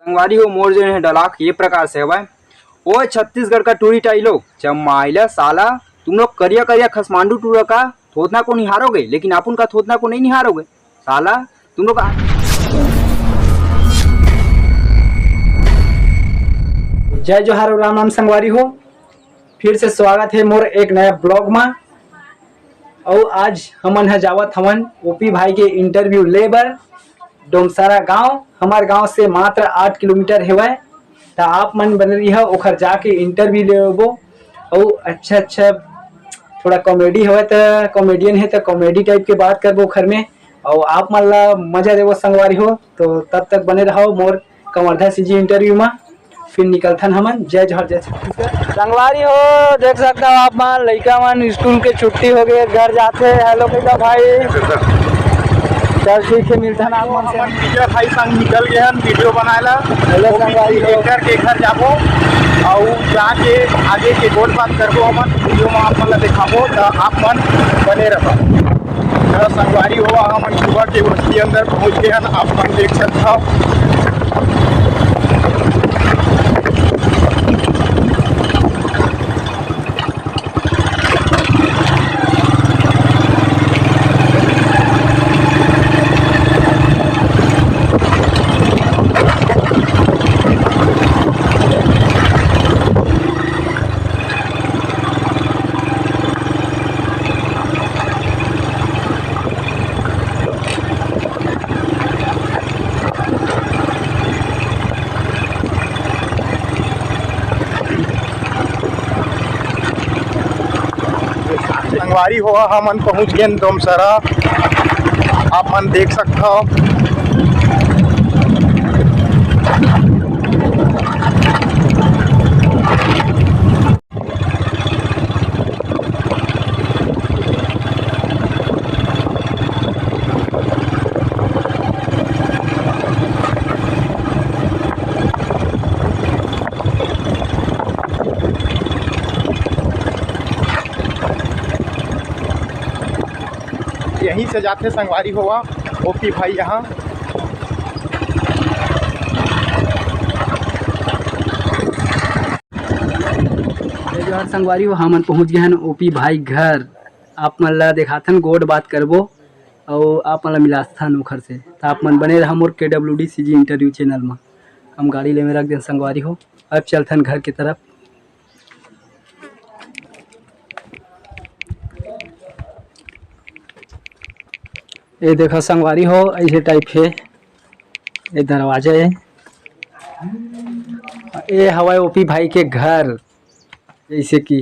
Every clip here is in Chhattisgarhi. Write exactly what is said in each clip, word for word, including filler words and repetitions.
संगवारी हो, मोर जो है डलाक ये प्रकार से हवय। ओ छत्तीसगढ़ का टूरी टाई लोग, जम्मा आइला साला, तुम लोग करिया करिया खसमांडू टूरा का थोतना को निहारोगे, लेकिन अपन का थोतना को नहीं निहारोगे साला। तुम लोग आ- जय जोहार और राम राम संगवारी हो, फिर से स्वागत है मोर एक नया ब्लॉग मा। अउ आज हमन ह जावत हवन ओपी भाई के इंटरव्यू ले बर डोमसारा गांव। हमार गांव से मात्र आठ किलोमीटर हेवय, त आप मन बने रहिहा, ओखर जाके इंटरव्यू लेबो। अउ अच्छा अच्छा थोड़ा कॉमेडी हवय, त कॉमेडियन है, त कॉमेडी टाइप के बात करबो ओखर में, अउ आप मन ला मजा देबो संगवारी हो। तो तब तक बने रहो मोर कवर्धा सीजी इंटरव्यू मा, फिर निकलथन हमन। जय जोहार, जय छत्तीसगढ़। संगवारी हो, देख सकता हो आप मन, लइका मन स्कूल के छुट्टी हो गए, घर जाते। हेलो कहिदा भाई। चल ठीक है, मिलथन आप मन से। हमन विजय भाई संग निकल गए हैं वीडियो बनाए ला। हेलो वो संगवारी हो। एकर के घर जाबो, अउ जाके आगे के गोठ बात करबो हमन, वीडियो में आप मन ला दिखाबो, त आप मन बने रहो। त संगवारी हो, हमन सुबह के बस्ती अंदर पहुंच गए हन, आप मन देख सकत हव। संगवारी हो, हमन पहुंच गेन डोमसरा, आप मन देख सकत हव। यहीं से जाथे संगवारी हो, ओपी भाई यहाँ। जय जोहार संगवारी हो, हमन पहुँच गए हन ओपी भाई घर। आप मन ला देखाथन, गोठ बात करबो अउ आप मन ला मिलाथन ओखर से। त आप मन बने रहा मोर के डब्ल्यू डी सी जी इंटरव्यू चैनल मा। हम गाड़ी ले में रख देन संगवारी हो, अब चलथन घर के तरफ। ये देखो संगवारी हो, ऐसे टाइप है ये दरवाजा है। ये हवाई ओपी भाई के घर, जैसे कि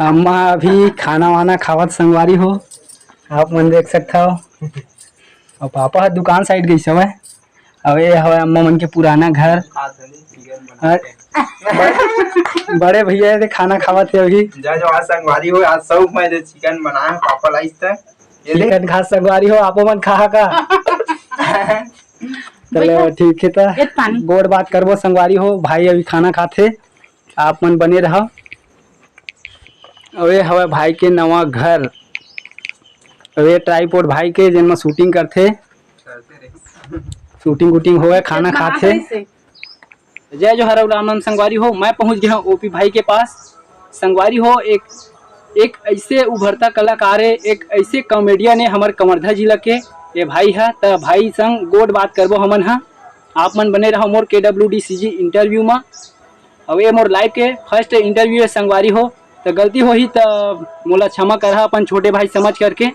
अम्मा अभी खाना वाना खावत संगवारी हो, आप मन देख सकता हो। और पापा ह दुकान साइड गई हवय। अब ये हवय अम्मा मन के पुराना घर। और बड़े भैया ये खाना खावत हे अभी। जय जोहार संगवारी हो, आज सब मैं जे चिकन बनाए हंव, पापा लाइस त। ये ले। चिकन खा संगवारी हो, आपो मन खा का? चले, ठीक है, त गोठ बात करबो संगवारी हो, भाई अभी खाना खाथे, आप मन बने रहा। अउ ये हवय भाई के नवा घर। अउ ये ट्राईपोड भाई के, जेन म शूटिंग करथे, शूटिंग वूटिंग होवय, खाना खाथे। जय जोहार अउ राम राम संगवारी हो, मैं पहुंच गया हूं ओपी भाई के पास। संगवारी हो, एक, एक ऐसे उभरता कलाकार है, एक ऐसे कॉमेडियन है हमर कवर्धा जिला के। ये भाई है, त भाई संग गोठ बात करबो हमन ह। आप मन बने रहो मोर के डब्ल्यू डी सी जी इंटरव्यू मा। अउ ये मोर लाइफ के फर्स्ट इंटरव्यू है संगवारी हो, त गलती होही त मोला क्षमा करहा अपन छोटे भाई समझ करके।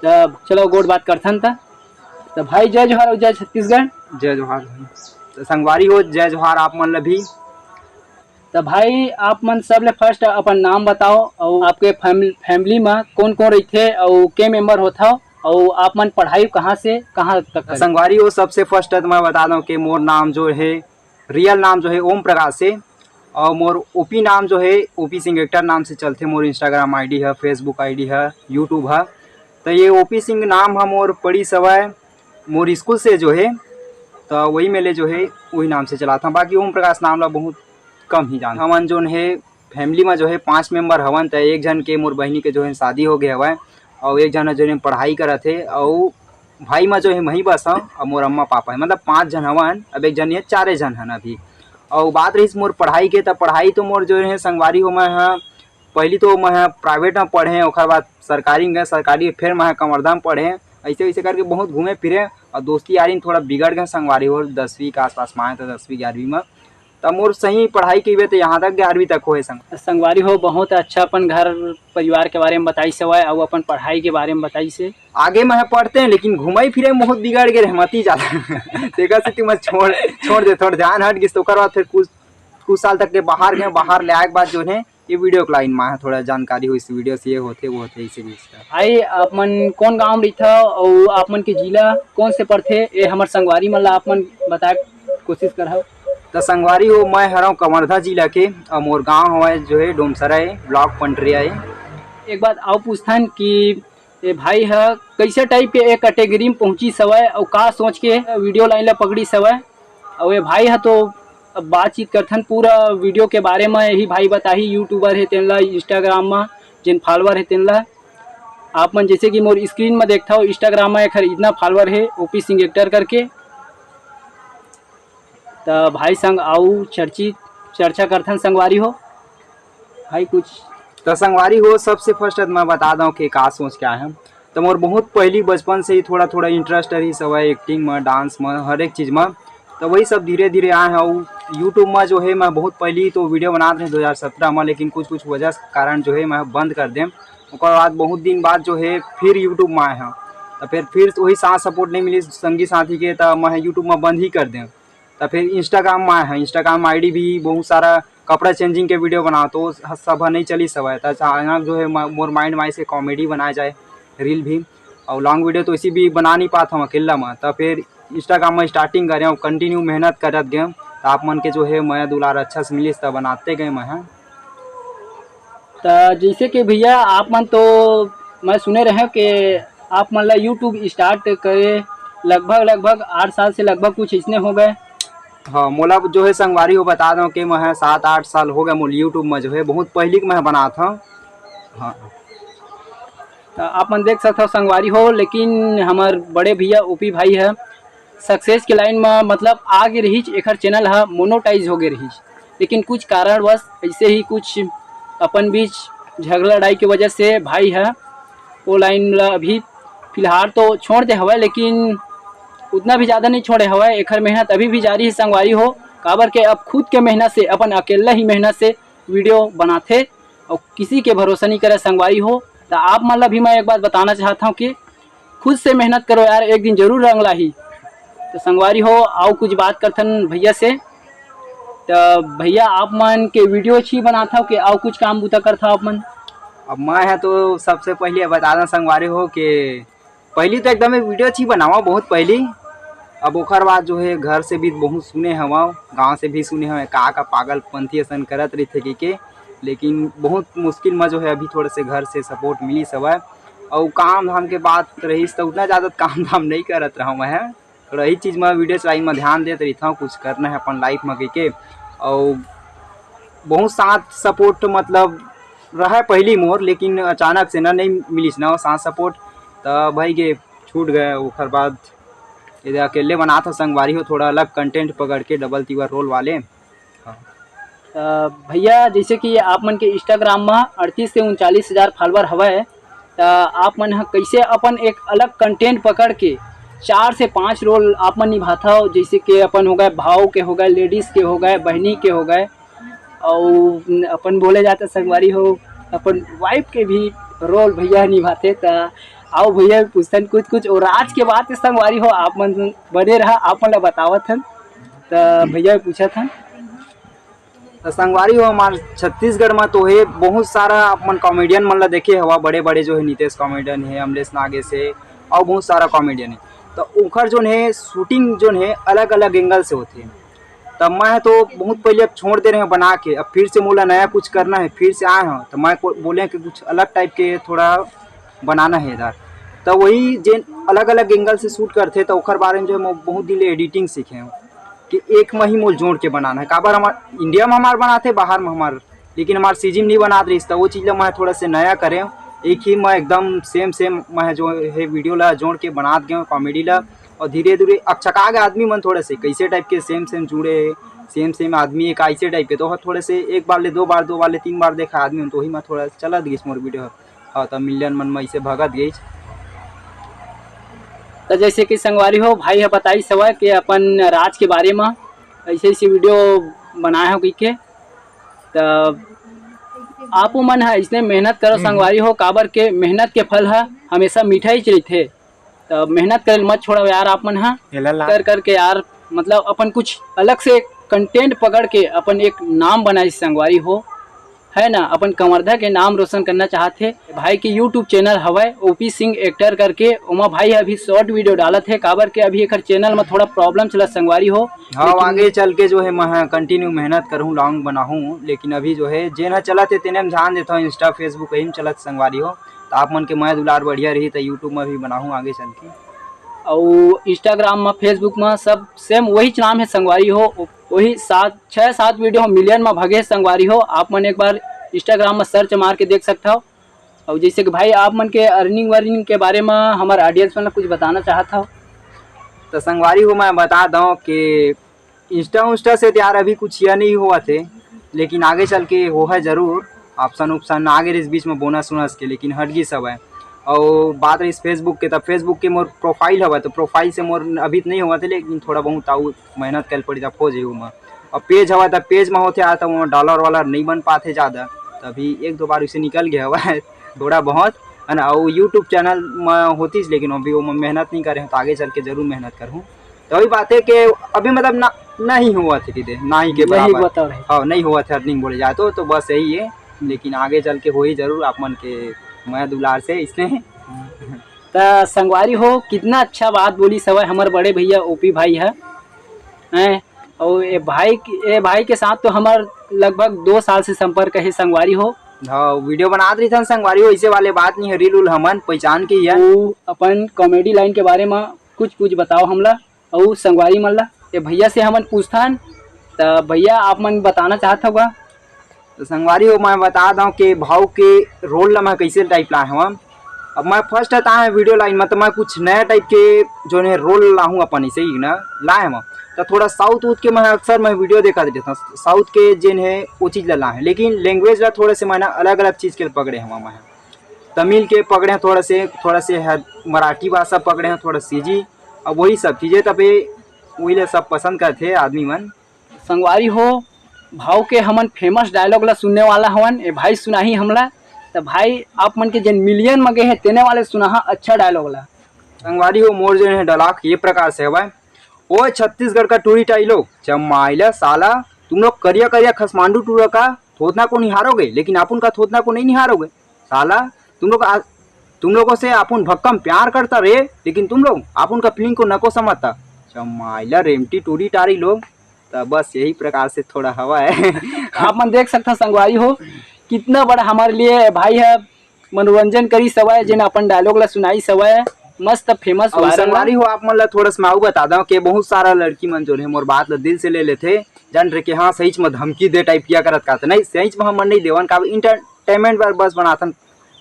त चलो गोठ बात करथन त। त भाई जय जोहार अउ जय छत्तीसगढ़। जय जोहार भाई। त संगवारी हो, जय जोहार आप मन ल भी। त भाई आप मन सबले फर्स्ट अपन नाम बताओ अउ आपके फैम-, फैमिली मा कौन कौन रहिथे अउ के मेंबर होथव अउ आप मन पढ़ाई कहाँ से कहाँ तक करे? संगवारी हो, सबसे फर्स्ट त मैं बता दूं कि मोर नाम जो है, रियल नाम जो है ओम प्रकाश है, और मोर ओपी नाम जो है ओपी सिंह एक्टर नाम से चलथे। मोर इंस्टाग्राम आई डी है, फेसबुक आई डी है, यूट्यूब है। तो ये ओपी सिंह नाम है मोर पड़ी सवय मोर स्कूल से जो है, तो वही में ले जो है वही नाम से चलाता हूँ। बाकी ओम प्रकाश नाम ला बहुत कम ही जानता। हमन जोन है फैमिली में जो है पांच मेंबर हवन, तो एक जन के मोर बहिनी के जो है शादी हो गए हवय, और एक जन जो है पढ़ाई करत है, और भाई मा जो हे, मही बस हव, अउ मोर अम्मा पापा हे, मतलब पाँच झन हवन। अब एक झन हे, चारे झन हन अभी। अउ बात रहिस मोर पढ़ाई के, त पढ़ाई तो मोर जो हे संगवारी हो, मैं ह पहली तो मैं ह प्राइवेट में पढ़े, ओकर बाद सरकारी में गए, सरकारी फिर मैं ह कवर्धा में पढ़े। ऐसे वैसे करके बहुत घूमे फिरे अउ दोस्ती यारी थोड़ा बिगड़ गए संगवारी हो, दसवीं के आसपास में आए तो दसवीं ग्यारहवीं में। त मोर सही पढ़ाई कहिबे त यहाँ तक ग्यारहवीं तक होए संग। संगवारी हो, बहुत अच्छा अपन घर परिवार के बारे में बताइस हवय अउ अपन पढ़ाई के बारे में बताइस हे। आगे मैं ह पढ़ते हैं, लेकिन घुमाई फिरे में बहुत बिगड़ गए रहमती ज्यादा। तेकर सेती मैं छोड़, छोड़ दे, थोड़ा ध्यान हट गिस। तो ओकर बाद फिर कुछ, कुछ साल तक के बाहर गए, बाहर ले आए के बाद जो है ये वीडियो के लाइन में थोड़ा जानकारी होइस, वीडियो से ये होथे, वो होथे, इसे भी इसका। भाई, आप मन कौन गांव में रहिथव अउ आप मन के जिला कौन से पड़थे, ये हमर संगवारी मन ला आप मन बताए के कोशिश करहव। त संगवारी हो, मैं हरव कवर्धा जिला के, अउ मोर गांव हवय जो है डोमसरा है, ब्लॉक पंडरिया है। एक बात अउ पूछथन कि ये भाई ह कैसे टाइप के एक कैटेगरी में पहुंचिस हवय अउ का सोच के वीडियो लाइन ला पकड़िस हवय? अउ ये भाई ह तो अब बातचीत करथन पूरा वीडियो के बारे में, यही भाई बताही, यूट्यूबर हे, तेन ला Instagram में जेन फॉलोअर हे तेन ला। आप मन जैसे कि मोर स्क्रीन में देखथव, Instagram में एखर इतना फॉलोअर हे, ओपी सिंह एक्टर करके। त भाई संग अउ चर्चित, चर्चा करथन संगवारी हो। भाई कुछ त संगवारी हो, सबसे फर्स्ट मैं बता दंव कि का सोच के आए हंव। त मोर बहुत पहली बचपन से ही थोड़ा थोड़ा इंटरेस्ट रहिस हवय एक्टिंग में, डांस में, हर एक चीज में। त वही सब धीरे धीरे आए हंव। YouTube में जो है मैं बहुत पहली तो वीडियो बनात रहे दो हज़ार सत्रह में, लेकिन कुछ कुछ वजह के कारण जो है मैं बंद कर देंव। ओकर बाद बहुत दिन बाद जो है फिर YouTube में आए हंव। त फिर, फिर वही साथ सपोर्ट नहीं मिलिस संगी साथी के, त मैं YouTube में बंद ही कर देंव। त फिर Instagram में आए हंव, Instagram ID भी बहुत सारा कपड़ा चेंजिंग के वीडियो बनाओ, तो सब नहीं चलिस हवय। त अचानक जो है म-, मोर माइंड में आइस के कॉमेडी बनाए जाए, रील भी, अउ लॉन्ग वीडियो तो इसी भी बना नहीं पात हंव अकेला में। त फिर Instagram में स्टार्टिंग करे हंव, कंटिन्यू मेहनत करत गए हंव। त आप मन के जो है मया दुलार अच्छा से मिलिस, त बनाते गए मैं ह। त जैसे कि भैया, आप मन तो, मैं सुने रहे हंव कि आप मन ला YouTube स्टार्ट करे लगभग, लगभग आठ साल से लगभग कुछ इसने हो गए। हाँ, मोला जो है संगवारी हो बता दंव कि मैं ह सात आठ साल हो गए मोला YouTube में जो है बहुत पहली के मैं ह बनात हंव। हाँ। त आप मन देख सकथव संगवारी हो, लेकिन हमर बड़े भैया ओपी भाई ह सक्सेस के लाइन म, मतलब, आ गे रहिस, एखर चैनल ह मोनेटाइज हो गे रहिस, लेकिन कुछ कारणवश ऐसे ही कुछ अपन बीच झगड़ा लड़ाई के वजह से भाई ह वो लाइन ला अभी फिलहाल तो छोड़ दे हवय, लेकिन उतना भी ज़्यादा नहीं छोड़े हवय। एखर मेहनत अभी भी जारी है संगवारी हो, काबर के अब खुद के मेहनत से, अपन अकेला ही मेहनत से वीडियो बनाथे अउ किसी के भरोसा नहीं करे संगवारी हो। त आप मन ला भी मैं एक बात बताना चाहत हंव कि खुद से मेहनत करो यार, एक दिन जरूर रंग लाही। त संगवारी हो, अउ कुछ बात करथन भैया से। त भैया, आप मन के वीडियो ही बनाथव कि अउ कुछ काम बूता करथव आप मन? अब मैं ह तो सबसे पहले बता दंव संगवारी हो कि पहली तो एकदम वीडियो ही बनावा बहुत पहली। अब ओकर बाद जो है घर से भी बहुत सुने हवं, गांव से भी सुने हवं, का का पागलपंथी असन करत रहिथे कहिके। लेकिन बहुत मुश्किल में जो है अभी थोड़े से घर से सपोर्ट मिलिस हवय। अउ काम धाम के बात रहिस त उतना ज़्यादा काम धाम नहीं करत रहंव मैं ह। थोड़ा यही चीज़ में वीडियो चलाई में ध्यान देत रहिथंव, कुछ करना है अपन लाइफ में कहिके। अउ बहुत साथ सपोर्ट मतलब रहे पहली मोर, लेकिन अचानक से ना नहीं मिलिस ना वो साथ सपोर्ट, त भाई के छूट गए। ओकर बाद ये अकेले बनात हंव संगवारी हो, थोड़ा अलग कंटेंट पकड़ के डबल तीवर रोल वाले। हाँ। त भैया, जैसे कि आप मन के Instagram म अड़तीस से उनचालीस हज़ार फॉलोअर हवय, त आप मन ह कैसे अपन एक अलग कंटेंट पकड़ के चार से पाँच रोल आप मन निभाथव, जैसे कि अपन हो गए, भाव के हो गए, लेडीज के हो गए, बहनी के हो गए, अउ अपन बोले जात संगवारी हो, अपन वाइफ के भी रोल भैया निभाथे। त आओ भैया पूछथन कुछ कुछ, अउ आज के बात संगवारी हो, आप मन बने रहा, आप मन ला बतावत हन। त भैया पूछत हन। त संगवारी हो, हमार छत्तीसगढ़ में तो हे बहुत सारा आप मन कॉमेडियन मन ला देखे हवा, बड़े बड़े जो है नितेश कॉमेडियन है, अमलेश नागेश है, और बहुत सारा कॉमेडियन है। तो ओखर जोन है शूटिंग जोन है अलग अलग एंगल से होथे। तब मैं तो बहुत पहले अब छोड़ दे रहे हैं बना के, अब फिर से मोला नया कुछ करना है, फिर से आए हैं तो मैं को-, बोले कि कुछ अलग टाइप के थोड़ा बनाना है इधर। तो वही जे अलग अलग एंगल से शूट करथे तो ओखर बारे में जो है मैं बहुत दिन ले एडिटिंग सीखे हूँ कि एक में ही मोल जोड़ के बनाना है। काबर हमार इंडिया में हमार बनाते, बाहर में हमार, लेकिन हमार सीजी में नहीं बनात रहिस, तो वो चीज़ ला मैं थोड़ा से नया करें। एक ही मैं एकदम सेम सेम मैं जो है वीडियो ला जोड़ के बनात गए कॉमेडी ला। और धीरे धीरे अकचका गए आदमी मन थोड़ा से, कैसे टाइप के सेम सेम जुड़े हे, सेम सेम आदमी हे का, ऐसे टाइप के। तो थोड़े से एक बार ले दो बार, दो बार ले तीन बार देखा आदमी मन, तो वही में थोड़ा चलत गइस मोर वीडियो। हाँ, तो मिलियन मन में ऐसे भगत गइस। तो जैसे कि संगवारी हो, भाई ह बताइस हवय कि अपन राज के बारे में ऐसे ऐसे वीडियो बनाए हो कहिके। तो आपो मन ह इसने मेहनत करो हम्म। संगवारी हो, काबर के मेहनत के फल ह हमेशा मीठा ही रहिथे। तो मेहनत करे ल मत छोड़ो यार, आप मन ह एला ला। कर करके यार, मतलब अपन कुछ अलग से कंटेंट पकड़ के अपन एक नाम बनाए संगवारी हो, है ना, अपन कवर्धा के नाम रोशन करना चाहत हे। भाई के यूट्यूब चैनल हवय ओपी सिंह एक्टर करके, ओमा भाई अभी शॉर्ट वीडियो डालत हे, काबर के अभी एकर चैनल में थोड़ा प्रॉब्लम चलत संगवारी हो। हाँ, लेकिन आगे चल के जो है मैं कंटिन्यू मेहनत करहूँ, लॉन्ग बनाहूँ, लेकिन अभी जो है जेन ह चलत हे तेने में ध्यान देता हूँ, इंस्टा, फेसबुक यही में चलत संगवारी हो। तो आप मन के मया दुलार बढ़िया रही तो यूट्यूब में भी बनाहूँ आगे चल के। अउ इंस्टाग्राम में, फेसबुक में सब सेम वही नाम है संगवारी हो, वही सात, छः सात वीडियो मिलियन में भगे संगवारी हो। आप मन एक बार इंस्टाग्राम में सर्च मार के देख सकत हव। अउ जैसे कि भाई आप मन के अर्निंग वर्निंग के बारे में हमारे ऑडियंस मन ला कुछ बताना चाहत हव। तो संगवारी हो मैं बता दौं कि इंस्टा उंस्टा से तो यार अभी कुछ यह नहीं होवत हे, लेकिन आगे चल के होहे जरूर। ऑप्शन उप्शन आगे रहिस बीच में बोनस वोनस के, लेकिन हट गिस हवय। अउ बात रहिस फेसबुक के, तब फेसबुक के मोर प्रोफाइल हवय, तो प्रोफाइल से मोर अभी तो नहीं होवत हे, लेकिन थोड़ा बहुत आऊ मेहनत करे ल पड़ी तब हो जाही ओमा। अब पेज हवय, तब पेज में होथे यार, तब ओमा डॉलर वॉलर नहीं बन पाथे ज़्यादा, तभी एक दो बार उसे निकल गया हवय थोड़ा बहुत, है ना। अउ यूट्यूब चैनल में होतीस, लेकिन अभी ओमा मेहनत नहीं करे हूँ, तो आगे चल के जरूर मेहनत करहूँ। तो वही बात है कि अभी मतलब ना, नहीं होवत हे किधर, ना ही के नहीं बराबर। होवत हे। हाँ, नहीं होवत हे अर्निंग बोले जाए तो, तो बस यही है। लेकिन आगे चल के होही जरूर, आप मन के मया दुलार से इसने। त संगवारी हो, कितना अच्छा बात बोलिस हवय हमर बड़े भैया ओपी भाई ह, हैं? अउ ए भाई के, ए भाई के साथ तो हमर लगभग दो साल से संपर्क हे संगवारी हो। हाँ, वीडियो बनात रहिथन संगवारी हो, ऐसे वाले बात नहीं है, रील उल हमन पहचान के ही है। वो अपन कॉमेडी लाइन के बारे में कुछ कुछ बताओ हमला। अउ संगवारी मन ला, ये भैया से हमन पूछथन, त भैया आप मन बताना चाहत हव का? तो संगवारी हो, मैं बता दौं कि भाव के रोल ला मैं कैसे टाइप लाए हवं। अब मैं फर्स्ट आता है वीडियो लाइन में, तो मैं कुछ नया टाइप के जो है रोल लाहूँ अपन, ऐसे ही ना लाए हवं। तो थोड़ा साउथ उथ के मैं अक्सर मैं वीडियो देखा देता हूँ, साउथ के जेन है वो चीज़ ला लाए हैं, लेकिन लैंग्वेज ला थोड़े से मैं ना अलग अलग चीज़ के पकड़े हवं। मैं तमिल के पकड़े हैं थोड़ा से, थोड़ा से है मराठी भाषा पकड़े हैं, थोड़ा सीजी, अब वही सब चीज़ें तबे वही ला सब पसंद करथे आदमी मन। संगवारी हो, भाव के हमन फेमस डायलॉग ला सुनने वाला हवन, ए भाई सुनाही हमला। त भाई आप मन के जेन मिलियन म गे हे तेने वाले सुनाहा अच्छा डायलॉग ला। संगवारी हो, मोर जेन हे डायलॉग ये प्रकार से हवय, ओए छत्तीसगढ़ का टूरी टाई लोग, जम्माइला साला, तुम लोग करिया करिया खसमांडू टूरा का थोथना को निहारोगे, लेकिन आप उनका थोथना को नहीं निहारोगे। साला, तुम लोग आ, तुम लोगों से आप उन भक्कम प्यार करता रे, लेकिन तुम लोग आप उनका फीलिंग को नको समझता। जम्माइला रेमटी टूरी टारी लोग। तो बस यही प्रकार से थोड़ा हवा है। आप मन देख सकता संगवारी हो, कितना बड़ा हमारे लिए भाई है, मनोरंजन करी सवय, जेन अपन डायलॉग ला सुनाई सवय, मस्त फेमस और वायरल संगवारी हो। आप मन ला थोड़ा सा मैं अउ बता दौं कि बहुत सारा लड़की मन जो है मोर बात ला दिल से ले लेथे, जान रहे कि हाँ सही में धमकी दे टाइप किया करत का, तो नहीं, सही में हमन नहीं देवन का, एंटरटेनमेंट बर बस बनाथन,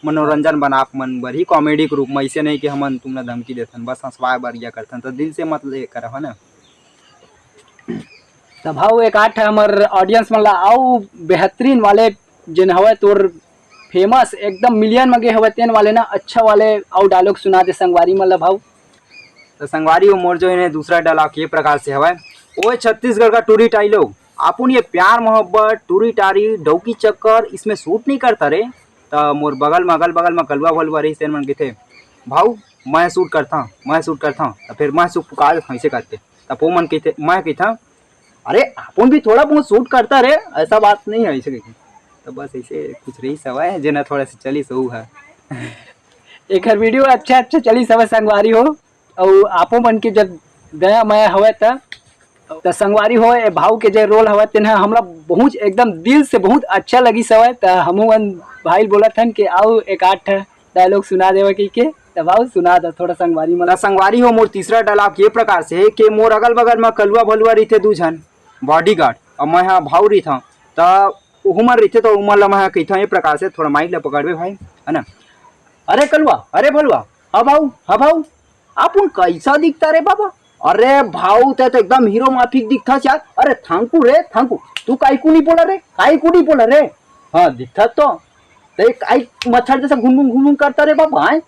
मनोरंजन बना मन बर ही, कॉमेडी के रूप में। ऐसे नहीं कि हमन तुमला धमकी देथन, बस हंसवाए बर या करथन, तो दिल से मत ले करव, है ना। तब हव एक आठ हमर ऑडियंस मन ला अउ बेहतरीन वाले जेन हवय तोर फेमस एकदम मिलियन म गे हवय तेन वाले ना, अच्छा वाले अउ डायलॉग सुना दे संगवारी मन ला भाव। तो संगवारी हो, मोर जो है दूसरा डायलॉग ये प्रकार से हवय, ओए छत्तीसगढ़ का टूरी टाई लोग, आपुन ये प्यार मोहब्बत, टूरी टारी, डौकी चक्कर इसमें सूट नहीं करता रे। तो मोर बगल में, अगल बगल में कलुआ भलुआ रही, तेन मन कहिथे, भाऊ मैं सूट करता, मैं सूट करता। तो फिर मैं सूट पुकार देता ऐसे करके। तब वो मन कहिथे, मैं कहिथा, अरे अपन भी थोड़ा बहुत सूट करता रे, ऐसा बात नहीं है, ऐसे कहिथे। तो बस ऐसे कुछ रही सवय जेना थोड़ा सा चली सहू है। एकर वीडियो अच्छा अच्छा चली सवय संगवारी हो। अउ आपो मन के जब दया मया हवय त, त संगवारी हो, ए भाव के जे रोल हवय तेन ह हमरा बहुत एकदम दिल से बहुत अच्छा लगिस हवय। त हमू मन भाई ल बोलत हन कि आऊ एक आठ डायलॉग सुना देवे कहिके। त भाव सुना द थोड़ा संगवारी मन ला। त संगवारी हो, मोर तीसरा डायलॉग ये प्रकार से हे कि मोर अगल बगल म कलुआ भलुआ रहिथे दू झन बॉडीगार्ड, अउ मैं ह भाव रहिथंव। त ओहू मन रहिथे, त ओमन ल मैं ह कहिथंव ये प्रकार से, थोड़ा माइक ल पकड़बे भाई, है ना। अरे कलुआ, अरे भलुआ, हाँ भाऊ, हाँ भाऊ, आप उन कैसा दिखता रे बाबा? अरे भाऊ, ते तो एकदम हीरो माफिक दिखता यार। अरे थांकू रे थांकू, तू काईकू नहीं बोला रे, काईकू नहीं बोला रे? हाँ दिखता तो, ते काई मच्छर जैसा घुम घुम घुम घुम करता रे बाबा, हैं?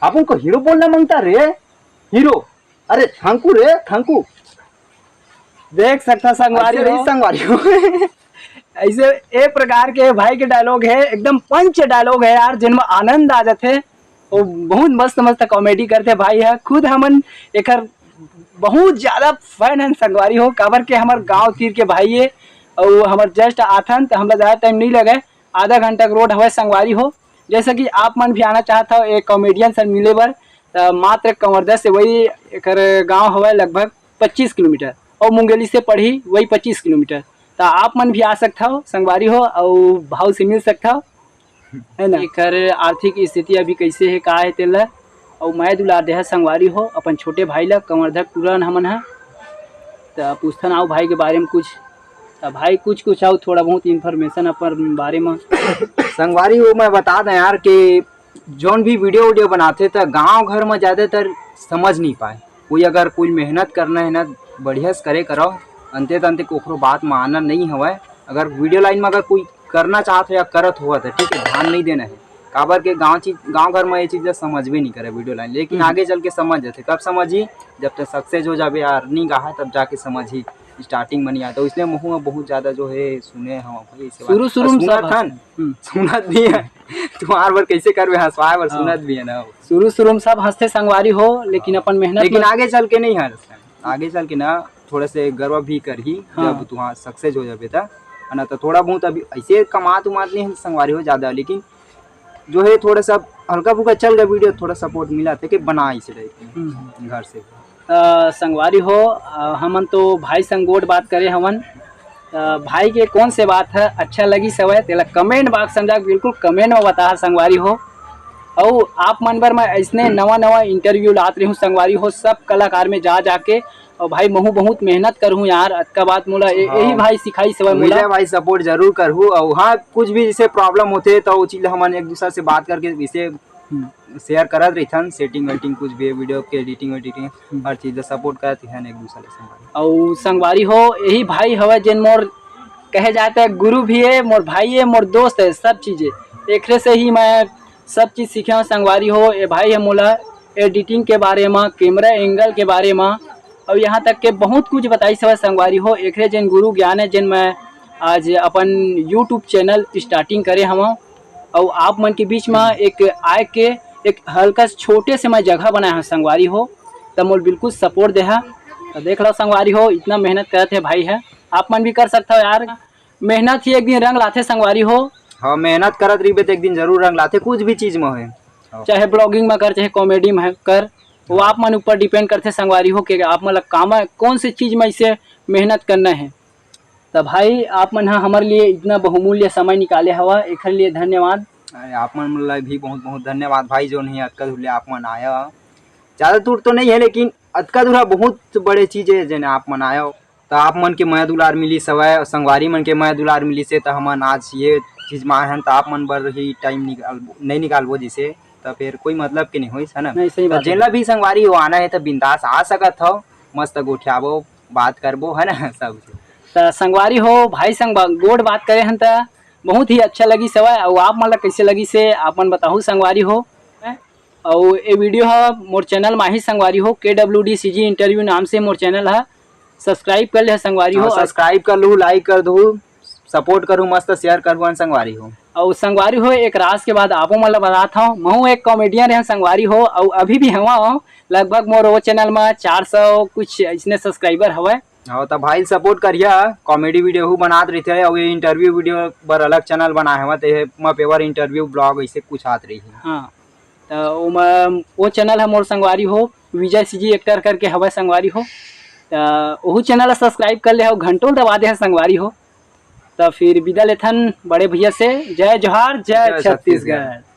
आप उनको हीरो बोलना मांगता रे, हीरो। अरे थांकू रे थांकू। देख सकता संगवारी ऐसे हो। नहीं संगवारी हो। ऐसे ए प्रकार के भाई के डायलॉग है, एकदम पंच डायलॉग है यार, जिनमें आनंद आ जाते। वो बहुत मस्त मस्त कॉमेडी करते भाई है। खुद हमन एकर बहुत ज्यादा फैन हन संगवारी हो, काबर के हमर गांव तीर के भाई है और हमर जस्ट आथन तो हमला ज्यादा टाइम नहीं लगे, आधा घंटा के रोड हवय संगवारी हो। जैसे कि आप मन भी आना चाहत हो एक कॉमेडियन से मिले बर, त मात्र कंवरदस से वही एकर गांव हवय लगभग पच्चीस किलोमीटर और मुंगेली से पड़ही वही पच्चीस किलोमीटर। त आप मन भी आ सकत हो संगवारी हो और भाव से मिल सकत हो, है ना? एकर आर्थिक स्थिति अभी कैसे है, का है तेला, और मैं दुलार देहा संगवारी हो अपन छोटे भाई ला कंवरधर टूरन हमन हा। त पूछथन आओ भाई के बारे में कुछ, त भाई कुछ कुछ आओ थोड़ा बहुत इन्फॉर्मेशन अपन बारे में। संगवारी हो, मैं बता दें यार कि जौन भी वीडियो वीडियो बनाथे त गांव घर में ज्यादातर समझ नहीं पाए। कोई अगर कोई मेहनत करना है ना, बढ़िया से करे करो, अंते तंते कोखरो बात मानना नहीं हवय। अगर वीडियो लाइन में अगर कोई करना चाहत हो या करत हुआ तो ठीक है, ध्यान नहीं देना है। काबर के गांव चीज, गांव घर में ये चीज ला समझबे नहीं करे वीडियो लाइन, लेकिन हम्म। आगे चल के समझ जाते। कब समझी? जब तक सक्सेस हो जाबे, अर्निंग आहा तब जाके समझी। स्टार्टिंग में नहीं आता, इसलिए महू में बहुत ज्यादा जो है सुने हम भाई, इसे शुरू बात शुरू में सुनत सब हन, हंसते। हम्म। सुनत भी है। तुम्हार बर कैसे करबे, हंसवाए बर हाँ। सुनत भी है ना। शुरू शुरू में सब हंसते संगवारी हो, लेकिन हाँ। अपन मेहनत लेकिन में आगे चल के नहीं हंसते, आगे चल के ना थोड़ा से गर्व भी करही हाँ। जब तुहां सक्सेस हो जाबे त, है ना? तो थोड़ा बहुत अभी ऐसे कमात उमात नहीं है संगवारी हो ज्यादा, लेकिन जो है थोड़ा सा हल्का फुल्का चल गया वीडियो, थोड़ा सपोर्ट मिला था कि बना इसे टाइप के हम्म। घर से। अ, संगवारी हो, अ, हमन तो भाई संग गोठ बात करे हवन। अ, भाई के कौन से बात है अच्छा लगिस हवय, तेला कमेंट बॉक्स में जाके बिल्कुल कमेंट में बताहा संगवारी हो। अउ आप मन बर मैं अइसने नवा नवा इंटरव्यू लात रही हूँ संगवारी हो, सब कलाकार में जा जाके। और भाई महू बहुत मेहनत करहूँ यार, अतका बात मोला ए-, हाँ। यही भाई सिखाइस हवय मोला। विजय भाई सपोर्ट जरूर करहू। और हाँ, कुछ भी जैसे प्रॉब्लम होते तो वो चीज हमन एक दूसरा से बात करके इसे हम्म। शेयर करत रहिथन, सेटिंग वेटिंग कुछ भी, वीडियो के एडिटिंग वेडिटिंग, हम्म। हर चीज ला सपोर्ट करत रहिथन एक दूसरे से। अउ संगवारी हो, यही भाई हवय जेन मोर कहे जाए त गुरु भी है, मोर भाई है, मोर दोस्त है, सब चीज है। एकरे से ही मैं सब चीज सीखे हूँ संगवारी हो। ये भाई है मोला एडिटिंग के बारे में, कैमरा एंगल के बारे में, और यहाँ तक के बहुत कुछ बताइस हवय संगवारी हो। एकरे जेन गुरु ज्ञान है, जेन मैं आज अपन यूट्यूब चैनल स्टार्टिंग करे हवं, अउ आप मन के बीच म एक आय के एक हल्का से छोटे से मैं जगह बनाए हंव संगवारी हो, त मोल बिल्कुल सपोर्ट देहा। त देख लो संगवारी हो, इतना मेहनत करत हे भाई ह, आप मन भी कर सकत हो यार। मेहनत ही एक दिन रंग लाथे संगवारी हो। हाँ, मेहनत करत रहिबे त एक दिन जरूर रंग लाथे, कुछ भी चीज म होय। हाँ। चाहे ब्लॉगिंग म कर, चाहे कॉमेडी म कर, वो हाँ। आप मन ऊपर डिपेंड करथे संगवारी हो कि आप मन ला कामा कौन से चीज म इसे मेहनत करना है। त भाई, आप मन ह हमर लिए इतना बहुमूल्य समय निकाले हवा, एखर लिए धन्यवाद। अरे, आप मन ला भी बहुत बहुत धन्यवाद भाई, जोन ही अतका दूर ले आप मन आया। ज्यादा दूर तो नहीं है, लेकिन अतका दूर ह बहुत बड़े चीज है, जेन आप मन आया हो। त आप मन के मया दुलार मिलिस हवय, संगवारी मन के मया दुलार मिलिस हे, त हमन आज ये चीज म आए हन, त आप मन बर ही टाइम निकाल, नहीं निकालबो जिसे, त फिर कोई मतलब के नहीं होइस, है ना? नहीं, सही त बात है। जेला भी संगवारी हो आना है, त बिंदास आ सकत हो, मस्त गोठियाबो, बात करबो, है ना, सबसे। त संगवारी हो, भाई संग बा-, गोठ बात करे हन, त बहुत ही अच्छा लगिस हवय। अउ आप मन ला कइसे लगिस हे, आप मन बताहू संगवारी हो। अउ ए वीडियो ह मोर चैनल म आही संगवारी हो, के डब्ल्यू डी सी जी इंटरव्यू नाम से मोर चैनल ह, सब्सक्राइब कर ले संगवारी हो। हाँ, सब्सक्राइब कर लू, लाइक कर दू, सपोर्ट करू, मस्त शेयर करू हन संगवारी हो। अउ संगवारी हो, एक राज के बात आपो मन ला बतात हव, महू एक कॉमेडियन रहन संगवारी हो, अउ अभी भी हवा हव। लगभग मोर वो चैनल म चार सौ कुछ अइसने सब्सक्राइबर हवय। हाँ, त भाई सपोर्ट करिया, कॉमेडी वीडियो हु बनात रहिथे, अउ ये इंटरव्यू वीडियो बर अलग चैनल बनाए हवय, ते म पेवर इंटरव्यू ब्लॉग अइसे कुछ आत रही। हाँ, त ओमा वो चैनल ह मोर संगवारी हो, विजय सी जी एक्टर करके हवय संगवारी हो। त ओहू चैनल ला सब्सक्राइब कर ले हव, घंटो ल दबा दे हव संगवारी हो। त फिर विदा लेथन बड़े भैया से, जय जोहार, जय जय छत्तीसगढ़। छत्तीसगढ़।